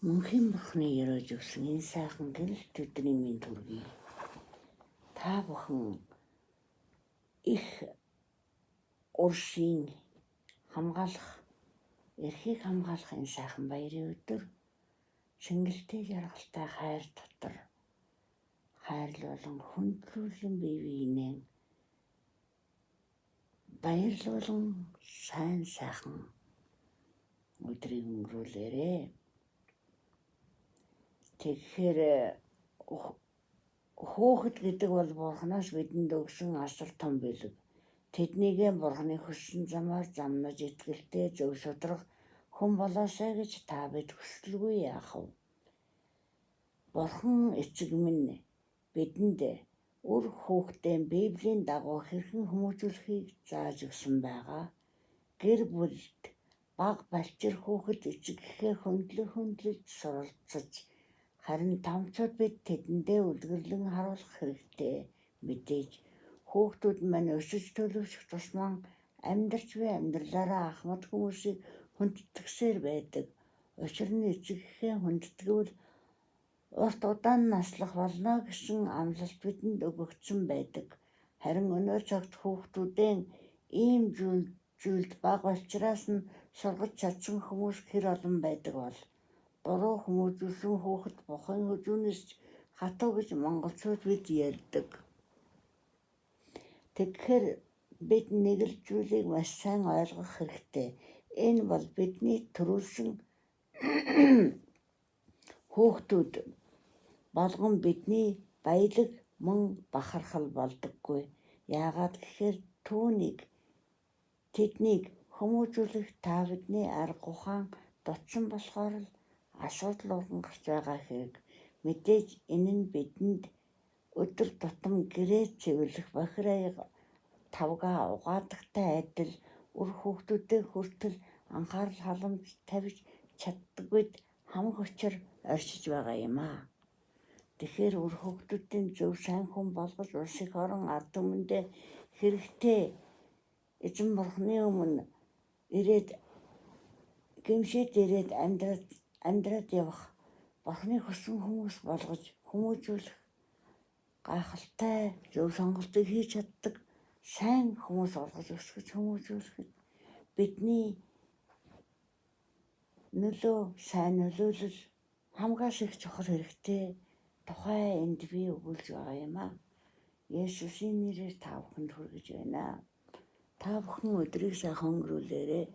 Мөнхийн Бурхны ерөөж өгсөн энэ сайхан гэрэлт өдрийн мэнд хүргэе. Та бүхэн их уршийн хамгаалах, эрхийг хамгаалах энэ сайхан баярын өдөр цэнгэлтэй жаргалтай хайр дотор хайрлуулан хүндлүүлэн бие биенээ баярлуулан сайн сайхан өдрийг өнгөрүүлээрэй. Тэгэхээр хүүхэд гэдэг бол Бурханаас бидэнд өгсөн асар том бэлэг. Тэднийгээ Бурханы хүссэн замаар замнаж итгэлтэй зөв шударга хүн болоосай гэж та бид хүсэлгүй яах вэ? Бурхан эцэг минь бидэнд үр хүүхдээ Библийн дагуу хэрхэн хүмүүжүүлэхийг зааж өгсөн байгаа. Гэр бүлд бага балчир хүүхэд эцэг эхээ хөндлөн хөндлөж суралцаж, харин томчууд бид тэдэндээ үлгэрлэн харуулах хэрэгтэй. Мэдээж хүүхдүүд маань өсөж төлөвшөх тусмаа амьдарч буй амьдралаараа ахмад хүмүүсийг хүндэтгсээр байдаг. Учир нь эцэг эхээ хүндэтгэвэл урт удаан наслах болно гэсэн амлалт бидэнд өгөгдсөн байдаг. Харин өнөө цагт хүүхдүүдээ ийм зүйлд бага балчраас нь сургаж чадсан хүмүүс хэр олон байдаг бол? Буруу хүмүүжүүлсэн хүүхэд бухын хүзүүнээс ч хатуу гэж монголчууд бид ярьдаг. Тэгэхээр бид нэг л зүйлийг маш сайн ойлгох хэрэгтэй. Энэ бол бидний төрүүлсэн хүүхдүүд болгон бидний баялаг мөн бахархал болдоггүй. Яагаад гэхээр түүнийг тэднийг хүмүүжүүлэх та бидний арга ухаан дутсан болохоор л асуудал урган гарч байгаа хэрэг. Мэдээж энэ нь бидэнд өдөр тутам гэрээ цэвэрлэх бохир аяга тавгаа угаадагтай адил үр хүүхдүүдэд хүртэл анхаарал халамж тавьж чаддаггүйд хамаг хүчээр оршиж байгаа юм аа. Тэгэхээр үр хүүхдүүдийн зөв сайн хүн болгож улс эх орон ард түмэндээ хэрэгтэй эзэн бурхны өмнө ирээд гэмшээд ирээд амьдраад явах бурхны хүссэн хүмүүс болгож хүмүүжүүлэх гайхалтай зөв сонголтыг хийж чаддаг сайн хүмүүс болгож өсгөж хүмүүжүүлэхэд бидний нөлөө сайн нөлөөлөл хамгаас их чухал хэрэгтэй тухай энд би өгүүлж байгаа юм аа. Есүсийн нэрээр та бүхэнд хүргэж байна. Та бүхэн өдрийг сайхан өнгөрүүлээрэй.